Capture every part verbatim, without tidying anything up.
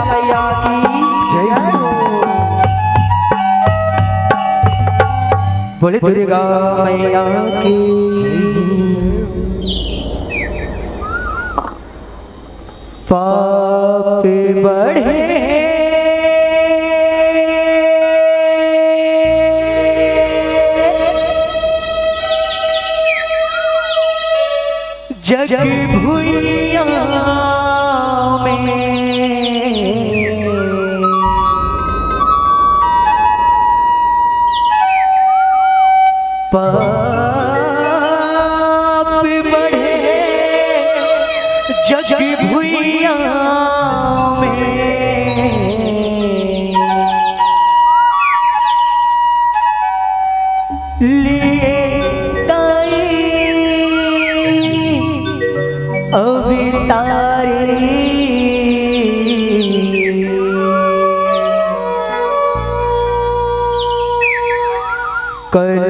मैया की जय। बोले दुर्गा मैया की। पाप बढ़े जग भुइयां में, पाप बढ़े जग भुइयां में। लिए ताई अवतारी। कल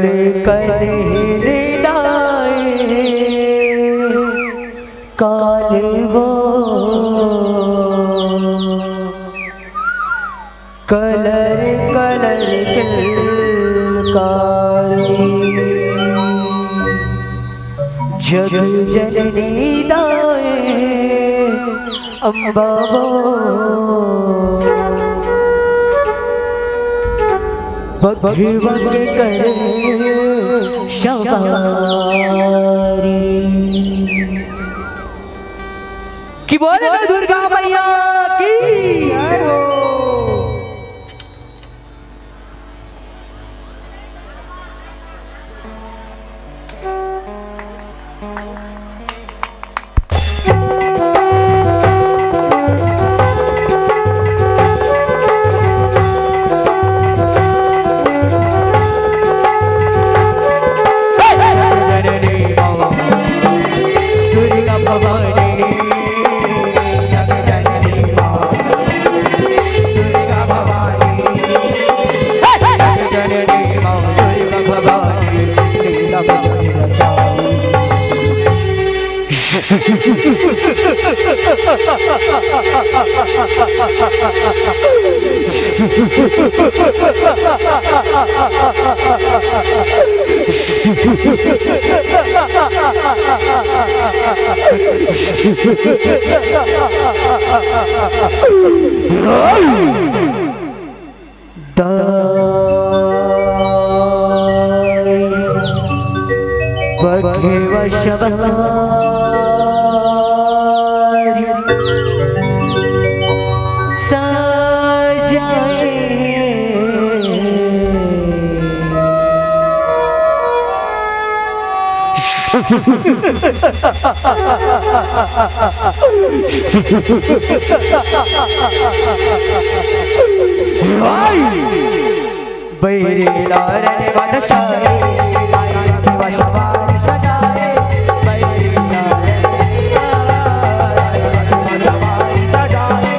कल हृदय काल वो। कलर कलर किलकारी। जग जननी दाए अम्बा वो। बघवा के करे सवारी। कि बोले दुर्गा मैया की जय हो। बैरी लारन बादशाह, लाया दिवा सवार सजाए। बैरी लारन बादशाह, लाया दिवा सवार सजाए।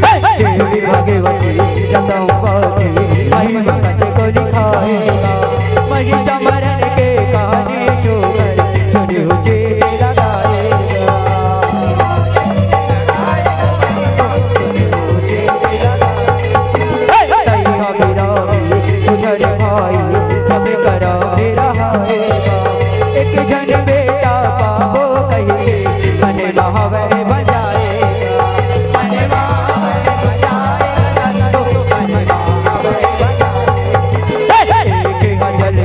हे, हे, देवी भगवती जगदम्बा की महिमा कत को लिखाएगा। महिषा मरण के कहानी सुनकर सुनि उचित लगाएगा। तैया मेरा भी उजर भाई, सब करा मेरा हाय। एक जन बेटा पाबो कहिके, मन महावर बजाए। मन महावर बजाए, मन महावर बजाए। एक हजल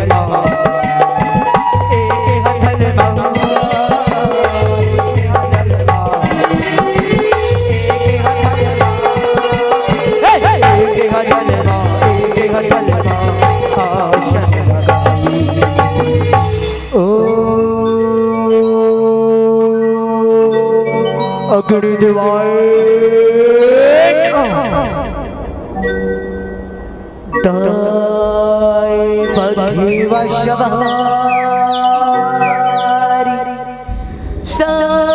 अग्नि देवाय दाई बघवा सवारी सजाए।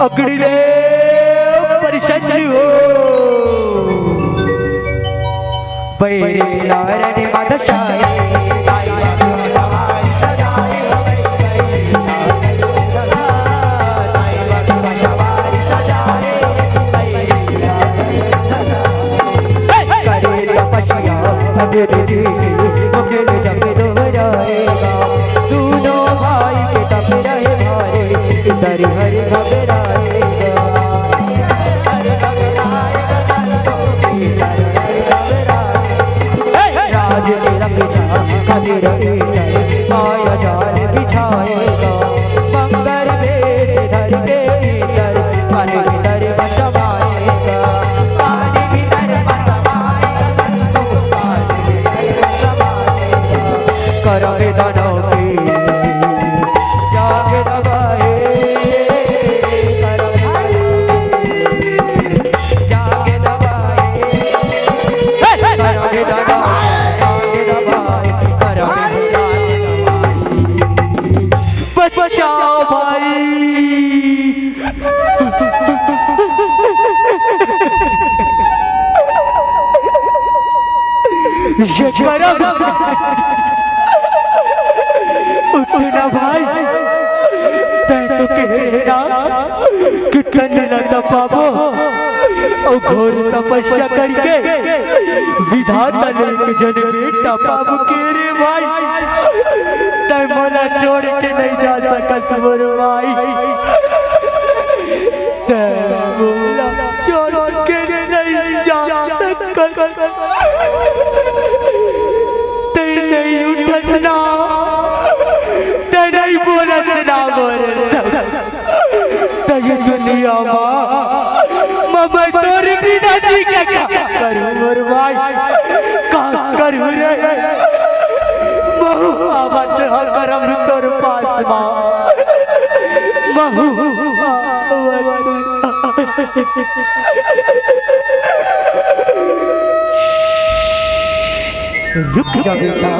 अग्नि देव प्रसन्न हो। बैरी लारन बादशाह, जी की मुखिल जब दोहराएगा, दोनों भाई के तब रहे भारी, इधर हर घबराएगा। हर घबराएगा, संतों की इधर हर घबराएगा। हे, हे। राज के रंग जा, कबीर इधर माया जाल बिछाएगा। मंगल बेश धर के इधर, पानी भीतर बसवाएगा। पानी भीतर बसवाएगा, संतों पानी भीतर बसवाएगा। करम दानव की जाग दबाए, करम दानव की जाग दबाए, करम दानव की जाग दबाए, करम दानव की बचाओ भाई। ये करम। उठ ना भाई, तैं तो कहे रहे ना कि तन ला तपाबो, अउ घोर तपस्या करके विधाता ले एक जन बेटा पाबो के रे भाई। तैं मोला छोड़ के नहीं जा सकस मोर भाई। तैं मोला छोड़ के नहीं जा सकस। तैं नहीं उठस ना, तैं नहीं बोलस ना मोर। त ये दुनिया मा मैं तोर बिना जी के का करूं मोर भाई, का करूं रे? महू आवत हंव करम तोर पास मा, महू आवत। रुक जा बेटा,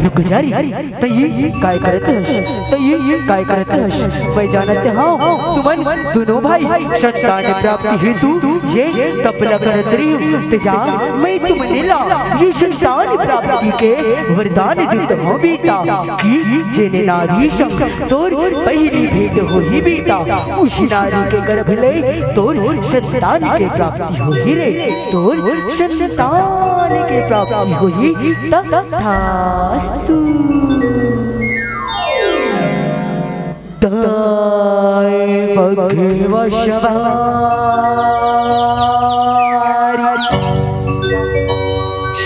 रुक जा रे। त ये काय करत हस? त ये काय करत हस? मैं जानत हंव, तुमन दुनों भाई संतान प्राप्ति हेतु ये तप ला करत रहिव। त जा, मैं तुमन ला ये संतान प्राप्ति के वरदान देत हंव बेटा, कि जेने नारी संग तोर पहिली भेंट होही बेटा, उही नारी के गर्भ ले तोर संतान के प्राप्ति होही रे, तोर संतान के प्राप्ति होही। तथास्तु। दाई बघवा सवारी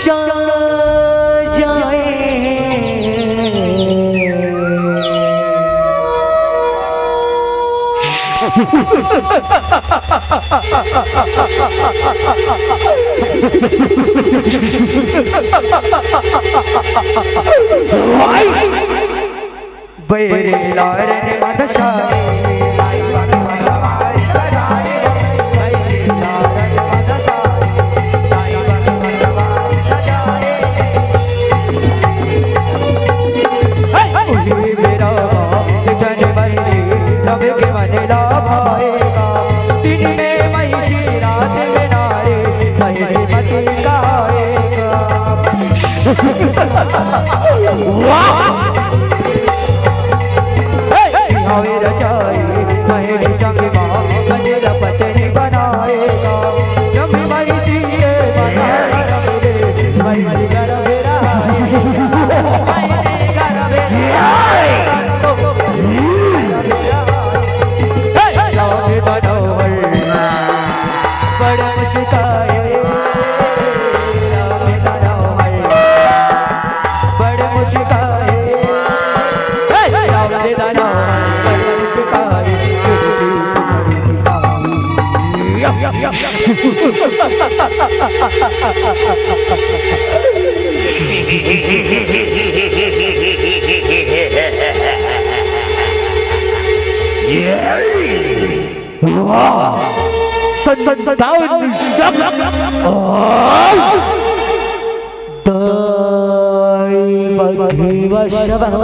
सजाए। बैरी लारन मदसाई, बैरी लारन मदसाई। उही बेरा मा जन महिषी रब के मन ला भाएगा। दिन में महिषी रात में नारी, महिषी मती कहाएगा। वाह! हे, हे! हवे रचाई, महिषी संग मा गजरा पत्नी बनाएगा। जब महिषी के बना रब दे, महिषी गर्भ वाह! संतान शब्द। दाई बघवा सवारी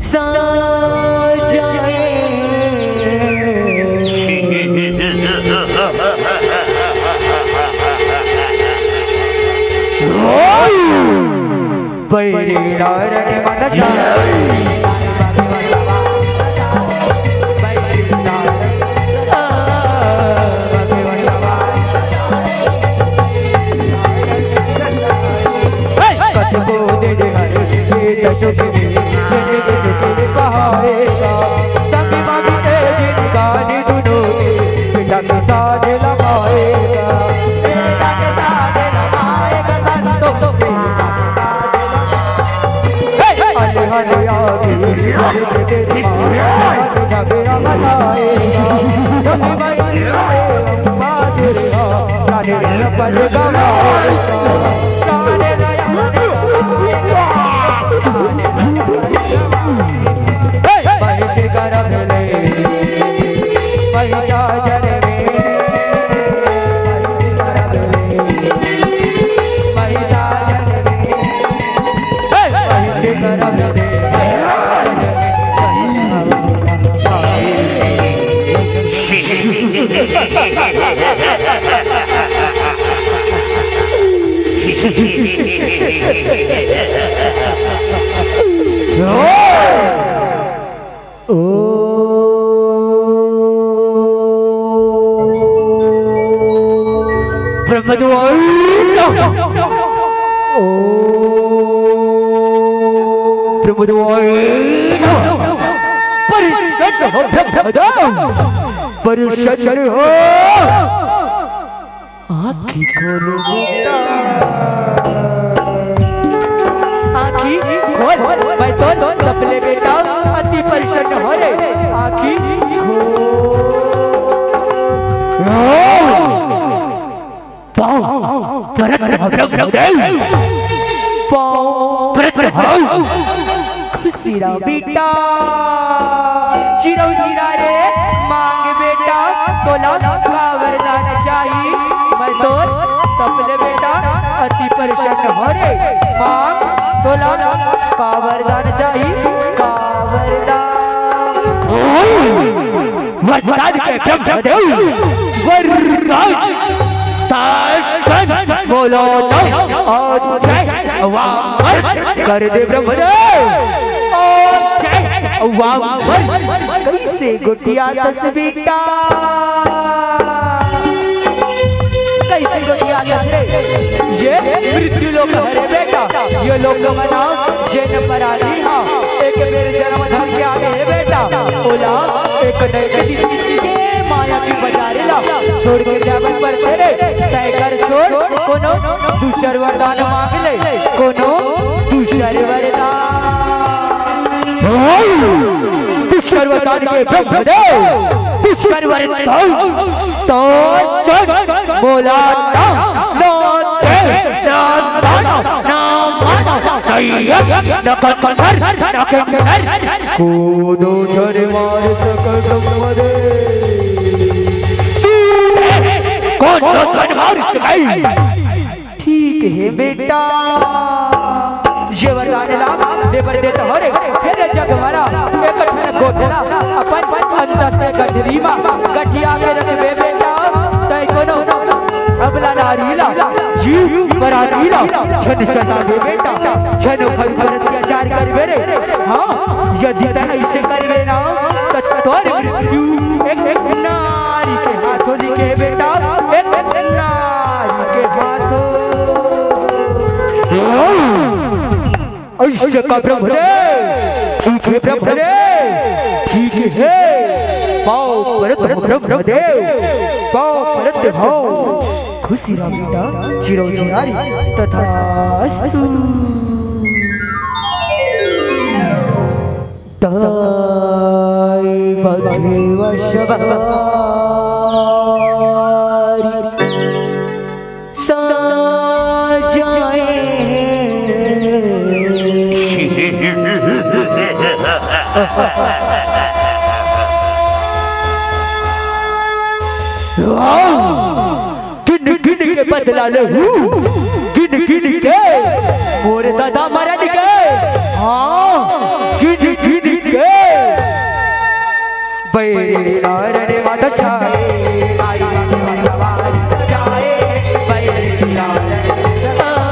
सजाए। बैरी लारन मदसाई। ब्रह्मद्वार। ओम ब्रह्मद्वार। प्रसन्न हो ब्रह्मदेव, प्रसन्न हो। आँखी खोलो बेटा। आँखी खोल, मैं तोर तपले बेटा अति प्रसन्न हो रे। आँखी खोल। पाँव परत हरम हरम। पाँव परत हरम। खुशी रह बेटा। चिरौ चिरा रे मांग बेटा, तोला का वरदान चाही? मैं तोर तपले बेटा अति प्रसन्न हो रे। मांग, तोला का वरदान चाही? का वरदान? वरदान के ब्रह्मदेव, वरदान शासन बोलो तो, और जय वामन कर दे ब्रह्मदेव, और जय वामन। कैसे गोठियाथस बेटा, कैसे गोठियाथस रे? ये मृत्यु लोक हरे बेटा, ये लोक मना जेन परानी हा, एक बेर जन्म धर के आगे हे बेटा, ओला एक न एक दिन के माया के बाजार ला छोड़ के जावन पड़थे रे। तय कर छोड़, कोनो दूसर वरदान मांग ले, कोनो दूसर वरदान। दूसर वरदान के ब्रह्मदेव, दूसर वरदान तो सुन बोला ना, ना दे, ना दाना, ना माना, ना यज्ञ, ना कंकर, ना किंकर। कूदो झर मार सकल ब्रह्मदेव। कौन दो झर मार सकल? ठीक हे बेटा, ये वरदान ला दे बर देत हो रे। हे रे जगमरा, एक ठन गोठला अपन अंदर से गठरी मा गठिया के रखबे बेटा। तय कोनो अबला नारी ला, जीव परानी ला, छन छना दे बेटा, छन भर पर अत्याचार करबे रे। हाँ, यदि तय ऐसे करबे ना, तो तोर मृत्यु एक, एक नारी के हाथों लिखे बेटा, एक, एक नारी के हाथों। ऐसे का ब्रह्मदेव, ठीक हे ब्रह्मदेव, ठीक हे। पाँव परत हो ब्रह्मदेव, पाँव परत हो। खुशी रह बेटा, चिरौ चिरारी तथास्तु। ताई बघे वशवारी साजाए। वाह! गिन गिन के बदला लेहू, गिन गिन के मोर दादा मरन के, हाँ, गिन गिन के। बैरी नारन मत छाए, आई सवारी जाए, बैरी नारन मत छाए।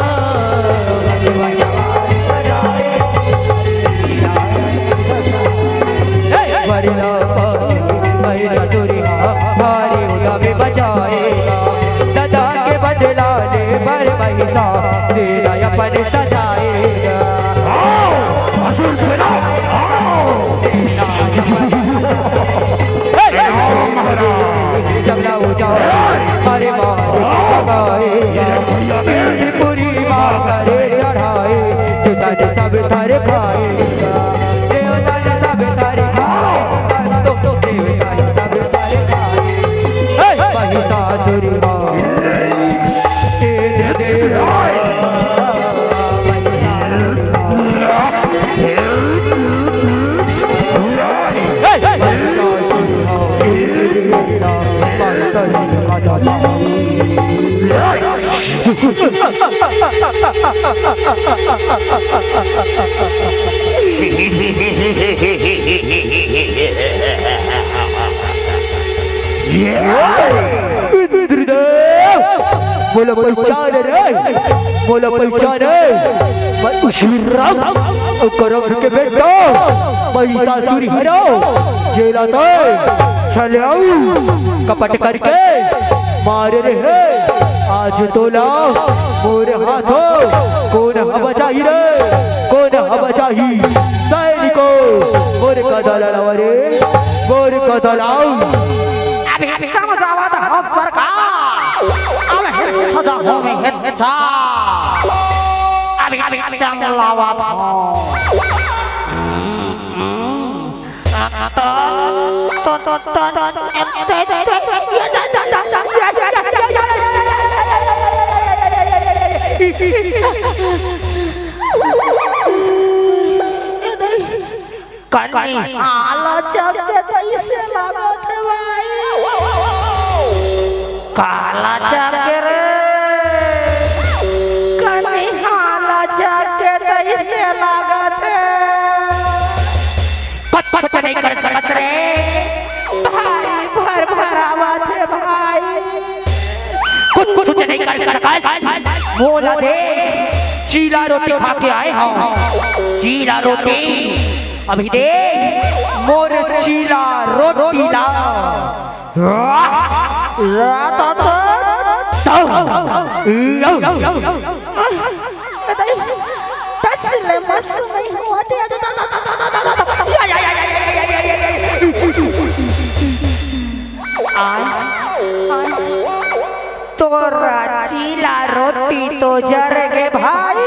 वरना पाई महिषासुर का भारी उड़ावे बचाएगा। दादा के बदला ले बर महिषासुर अपन सजाएगा। आओ, असुर सेना, आओ। हे, हे। आओ महाराज। जब लाओ इंद्रदेव, मोला पहचान रे, मोला पहचान रे। मैं उसी राम करम के बेटा, महिषासुर हराव, जेला तैं छल अउ कपट करके मारे रहे। आज तोला मोर हाथों कोन ह बचाही रे, कोन ह बचाही? सैनिको, मोर कदा ला लावा रे, मोर कदा लावा। अभी, अभी चल जावत हँव सरकार। अभी चल जावत हँव मैं, हे जा। अभी, अभी चल जावत हँव। कनी हाला चक के तइसे लागत हे भाई। काला चक के रे। कनी हाला चक के तइसे लागत हे। कुछ, कुछ नहीं कर सकत रे। भारी भर भरावत हे भाई। कुछ, कुछ नहीं कर सकत। मोला दे, चीला रोटी खा के आए हँव। चीला रोटी। अभी दे, मोर चीला रोटी ला। टस ले मस नहीं हुआ। तोर चीला रोटी तो जर गे भाई,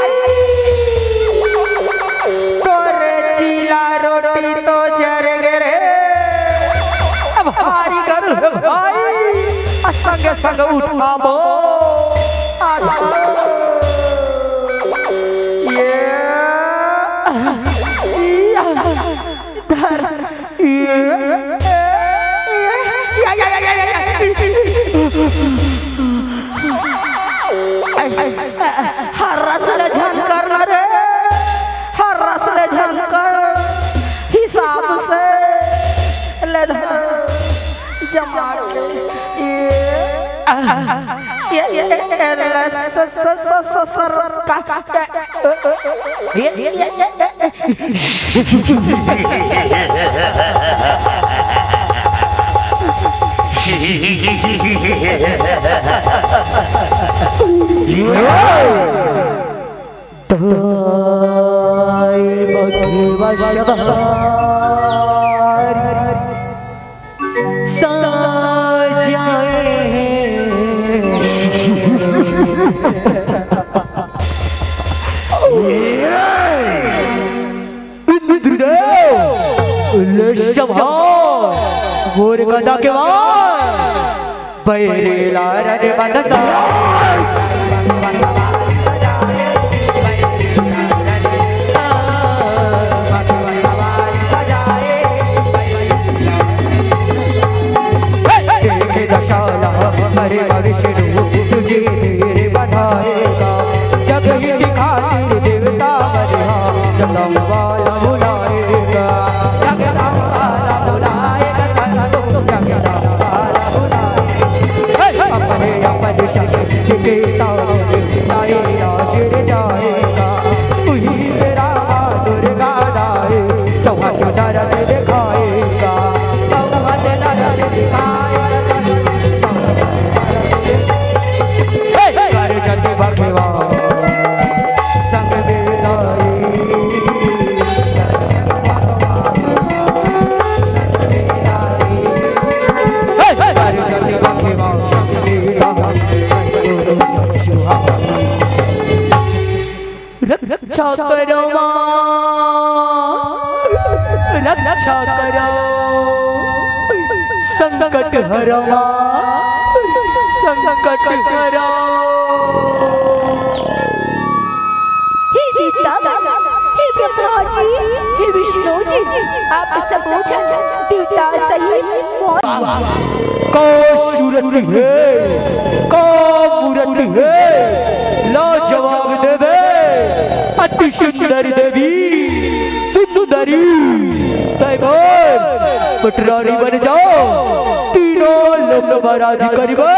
तोर चीला रोटी तो जर गे रे। अब हारी कर भाई, संग संग उठाबो। ये धर। हरस ले झन कर ना रे, हरस ले झन कर। हिसाब से ले धर जमा के। ये, ये, ये, ये, ले स-, स-, स-, स-, सर का, का, ये, ये, ये, ये, ये। दाई बघवा सवार साजाए। इंद्रदेव, ले संभार मोर गदा के वार। बैरी ला रण बंद सवार। देखे दशाला हरे विष्णु तुझे तीर बनाएगा। जग हित खातिर देवता बनिहा जगदम्बा ला बुलाएगा। जगदम्बा ला बुलाएगा, संतो जगदम्बा ला बुलाएगा। अपने अपन शक्ति के ताज तारे ला सिर जाएगा। उही मेरा माँ दुर्गा नारी सौभाग्य दरस दिखाएगा। सौभाग्य दरस दिखाएगा। हे, हे। कर जग भगवान संग बेलाई। हे, हे। कर जग भगवान संग बेलाई। रक्षा करो माँ, रक्षा करो, संकट हरो माँ, संकट हरो। हे देवता, हे ब्रह्मा जी, हे विष्णु जी, आप सब झन देवता सहित मौत का सूरत हे, का मूरत हे, लाजवाब देवे, अति सुंदर देवी, सुंदरी, तैं मोर पटरानी बन जा, तीनों लोक म राज करिबे,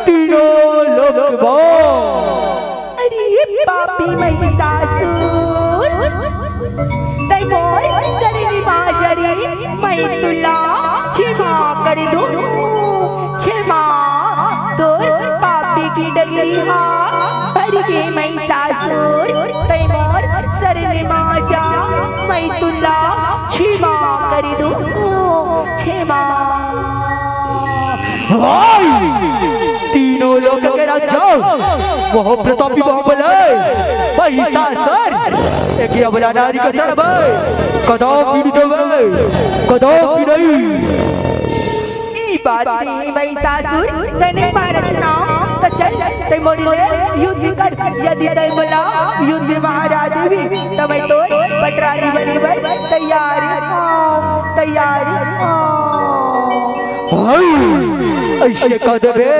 तीनों लोक म। अरे पापी महिषासुर, तैं मोर शरण म आ जा रे, मैं तुला क्षमा कर दूं, क्षमा। तोर पापी के डगरी हा भर गे महिषासुर, तैं मोर शरण म आ जा, मैं तुला क्षमा कर दूं, क्षमा। भाई, तीनों लोक के राजा, महाप्रतापी बाहुबली, महिषासुर, एक अबला नारी के सड़बे, कदापि नइ देवे, कदापि नइ। ई बात हे महिषासुर, तैं नइ मानस ना, त चल, तैं मोर ले युद्ध कर, यदि तैं मोला युद्ध म हरा देबे, त मैं तोर पटरानी बने बर तैयार हंव, तैयार हंव। हाय, अइसे कहि देबे,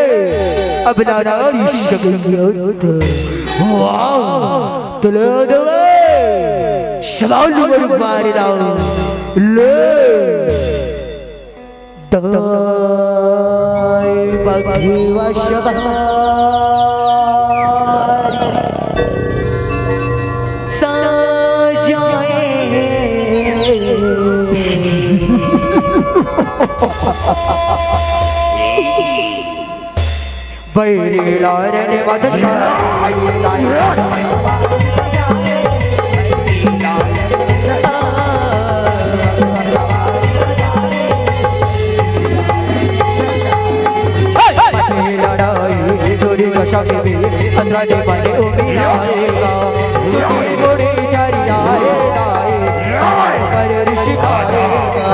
अबला नारी सगई औरत। वाह, त ले देबे, सवाल नंबर बारह लाओ। ले। दाई बघवा सवारी साजाए। बैरी लारन मत लड़ाई चोरी कशा के भी खतरा ने बने उमी आएगा। घोड़े चारी आए आए पर ऋषि खाएगा।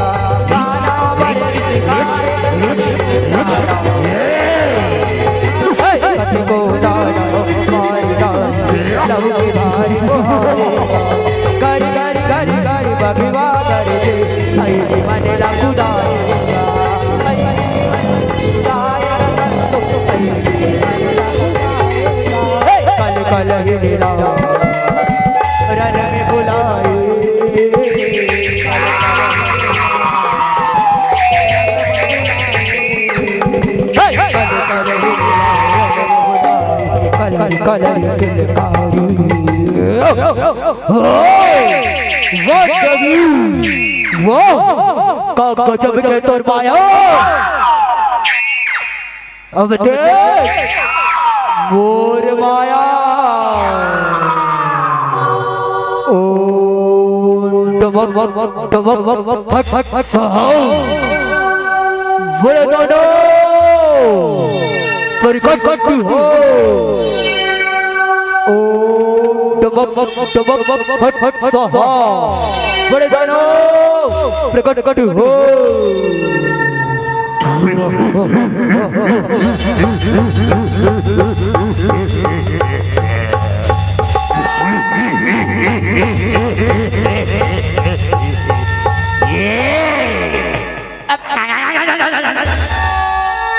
कथको दाना मारिदा लहू के भारी को। गरी गरी गरी गरी बघवा गरजे, अई मन ला कुदाई। कल कल ही मिला रन में बुलाई। वाह कवि, वाह, का गजब के तोर माया। अब देख मोर माया। ओम टमक टमक फट फट फट स्वाहा। वरदानो प्रकट हो। ओम टमक टमक फट फट स्वाहा। वरदानो प्रकट हो।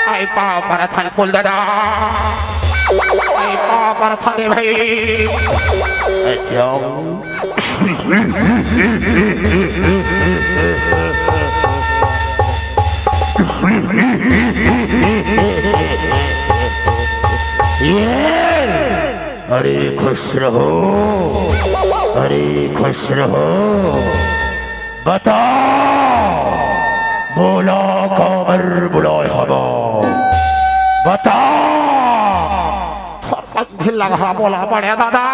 आई पाँव परत हन फूल दादा, आई पाँव परत हन रे भाई। अच्छा। अरे खुश रहो, अरे खुश रहो। बता, बोला काबर बुलाय हवय? बता। थोरकन ढील लगा बोला बड़े दादा।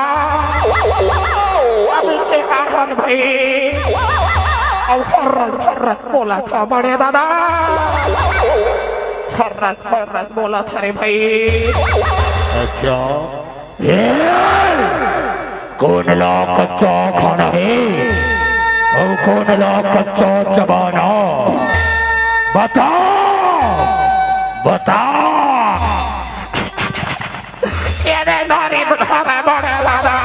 अभी के कारण भाई। अउ फर्रत फर्रत बोला था बड़े दादा। फर्रत फर्रत बोला था रे भाई। अच्छा। ए, कोन ला कच्चा खाना हे अउ कोन ला कच्चा चबाना? बता, बता। ये दे नारी बुढ़ा रे बड़े दादा,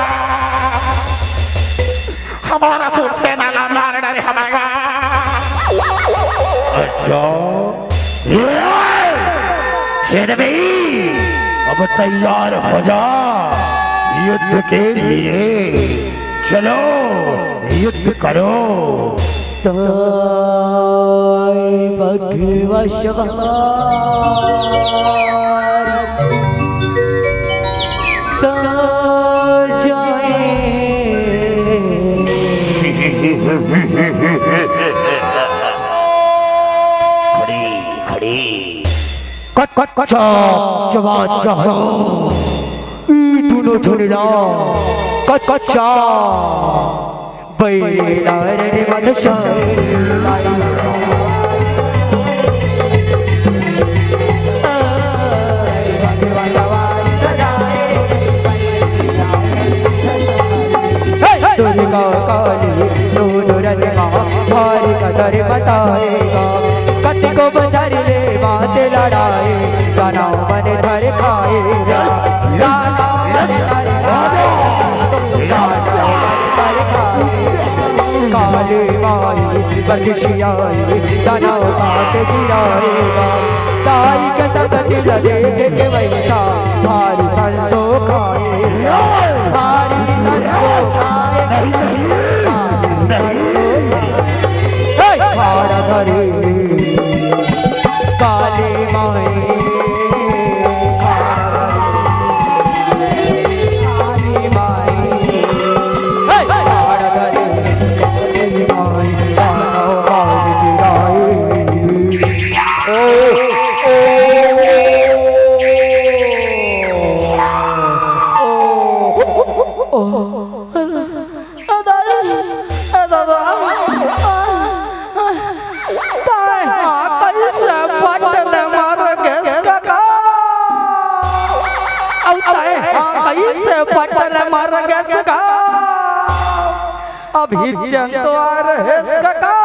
हमारा सूट से ना ला मार डरे हमेगा। अच्छा। सेनापति, अब तैयार हो जा, युद्ध के लिए चलो, युद्ध करो। ताय बघवा सवार सजाए। खड़ी, खड़ी। कच, कच, कचा, चवा, चवा। ई दूनों झन ला कच, कचा। बैला रे मत दुर्गा काली दूनों रन मा भारी कदर बताएगा। कतिको बचारी ले बात लड़ाए, गाना मन धर खाएगा। गाना मन धर खाएगा। काली माई बख्शियाई, दानव काट गिराएगा। ताई के संग दिल देख के वैसा भारी संतोष खाएगा। भारी संतोष खाएगा। हे! भाड़ा धरे काली माई, काली माई, हे! भाड़ा धरे काली माई, मानव मार गिराए। ओ, ओ, ओ, ओ। ए दाई, ए दादा, ताय हा कइसे पटले मर गेस कका? अउ ताय हा कइसे पटले मर गेस कका? अभी जंतवार हेस कका,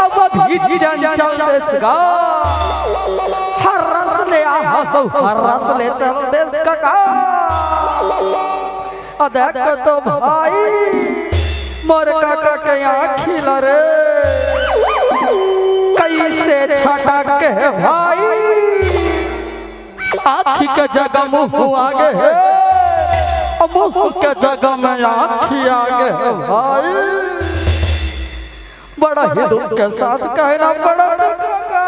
अब अभी जंतवार हेस कका। हर रस ले आ हसौ, हर रस ले चल देस कका। अ देख तो भाई, मोर कका के आँखी ला रे, कइसे छटक के भाई, आँखी के जगह मुँह आगे हे, मुँह के जगह में आँखी आगे हे भाई। बड़ा ही दुख के साथ कहना पड़त हे काका,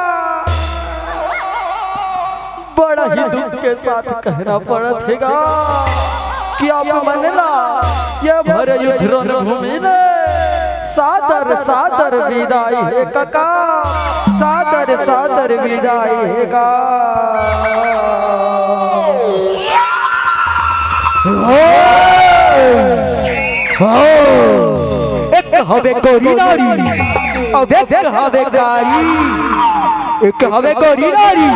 बड़ा ही दुख के साथ कहना पड़त हे गा कि आप मन ला ये भर युद्ध रणभूमि में सादर सादर विदाई हे काका, सादर सादर विदाई हे गा। हो, हो। एक हवे कोरी नारी, अउ एक हवे कारी। एक हवे कोरी नारी,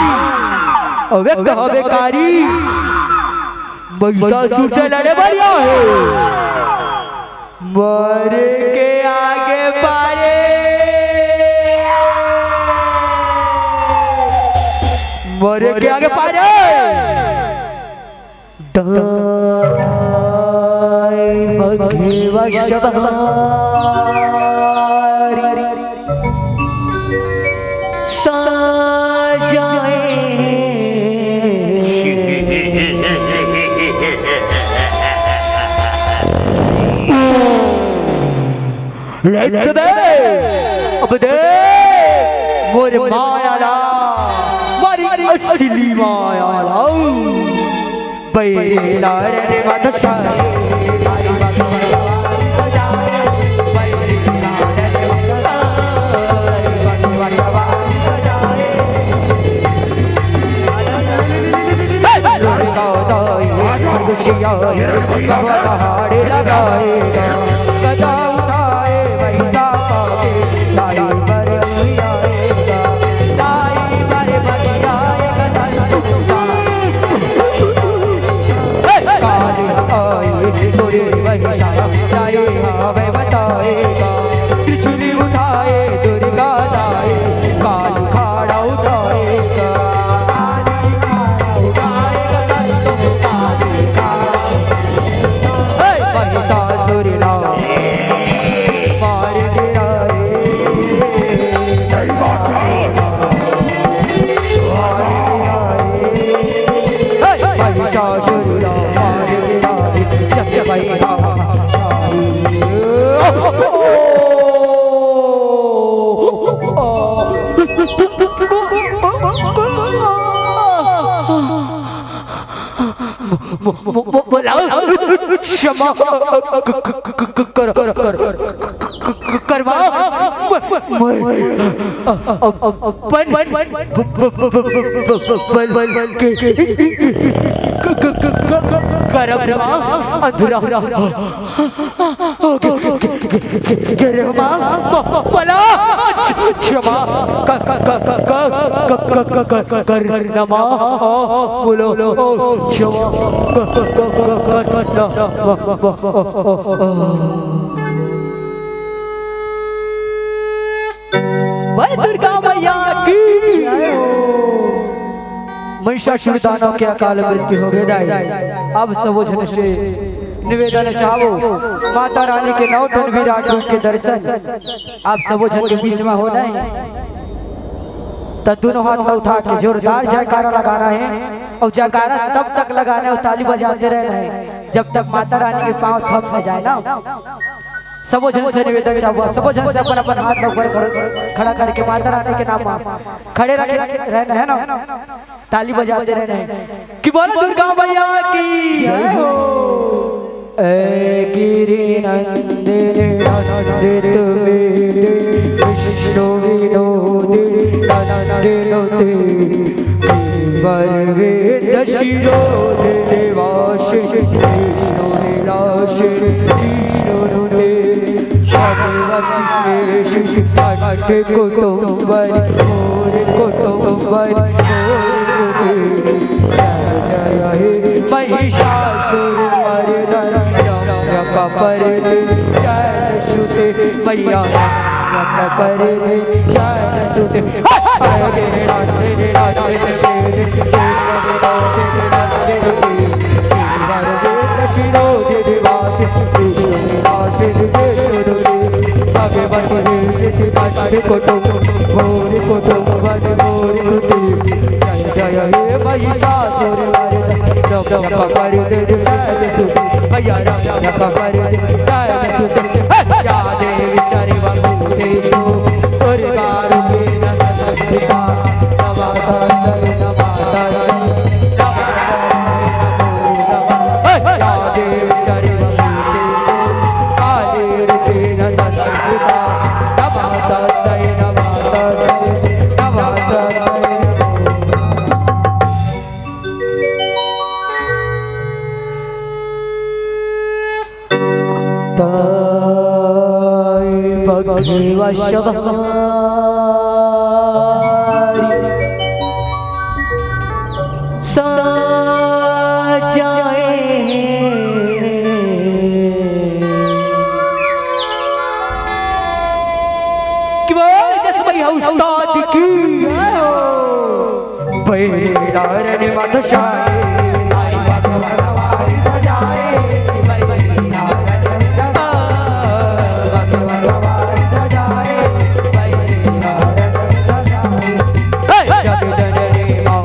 अउ एक हवे कारी। महिषासुर से लड़े बर आए हे। मरे के आगे पारे, मरे के आगे पारे। दाई बघवा सवारी साजाए। लेट दे, अब दे मोर माया ला, मारी असली माया ला। बैला रे मत लगाएगा। गदा उठाए वैसा पाके, दाई बर आएगा, दाई बर बजाएगा संतूर। हे! काल आए तोरे वैसा बोला क्षमा कर, कर, कर, कर, करवा। मैं, मैं, अपन, अपन, अपन के करम अंधरा। गिरे माँ, पला, क्षमा, क-, क-, करनमा, बोलो, क्षमा, क-, क-, क-, क-, करनमा। बोल दुर्गा मैया की। महिषासुर दानव के अकाल मृत्यु हो गे दाई। अब सबो झन से निवेदन चाहबो, माता रानी के नौ ठन विराट रूप के दर्शन आप सबो झन के बीच में होना हे। त दोनों हाथ ला उठा के जोरदार जयकारा लगाना हे अउ जयकारा तब तक लगाना हे अउ ताली बजाते रहना हे जब तक माता रानी के पाँव थम न जाए ना। सबो झन से निवेदन चाहबो, सबो झन से अपन अपन हाथ ला ऊपर कर, खड़ा करके माता रानी के नाम मा खड़े रखे रहना हे ना, ताली बजाते रहना हे। कि बोलो दुर्गा मैया की जय हो। ऐ गिरि नंदिनि नंदित मेरे विष्णु विनोदिनि नंदिनुते वर वेद शिरोध देवाश विष्णु विलास विष्णु रे भगवती कुटुंबर मोर कुटुंबर मोर कुटुंबर। जय जय हे महिषासुर मर्दन रम्य कपर जय सुते मैया रम्य कपर जय सुते। भगवती कुटुंब भोर कुटुंब भोर कुटुंब। जय जय हे महिषासुर मर्दन रम्य कपर जय सुते मैया रम्य कपर जय सुते। या देवी सर्वभूतेषु दुर्गा रूपेण संस्थिता नमस्तस्यै नमस्तस्यै नमस्तस्यै नमो नमः। या देवी सर्वभूतेषु काली रूपेण संस्थिता नमस्तस्यै नमस्तस्यै नमस्तस्यै नमो नमः। ताई बघवा सवारी साजाए। कि बोल जस भैया उस्ताद की। बैरारन मत शाही, जग जननी माँ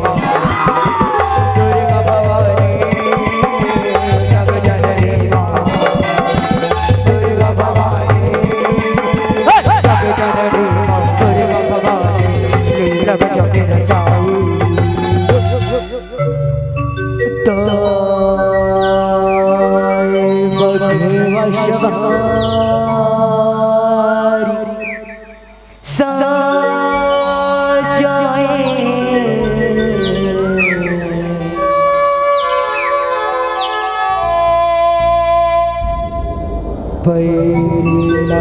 दुर्गा भवानी, जग जननी माँ दुर्गा भवानी, जग जननी माँ दुर्गा भवानी, लीला गजब रचाई। ताई बघवा सवारी साजाए। बैरी ना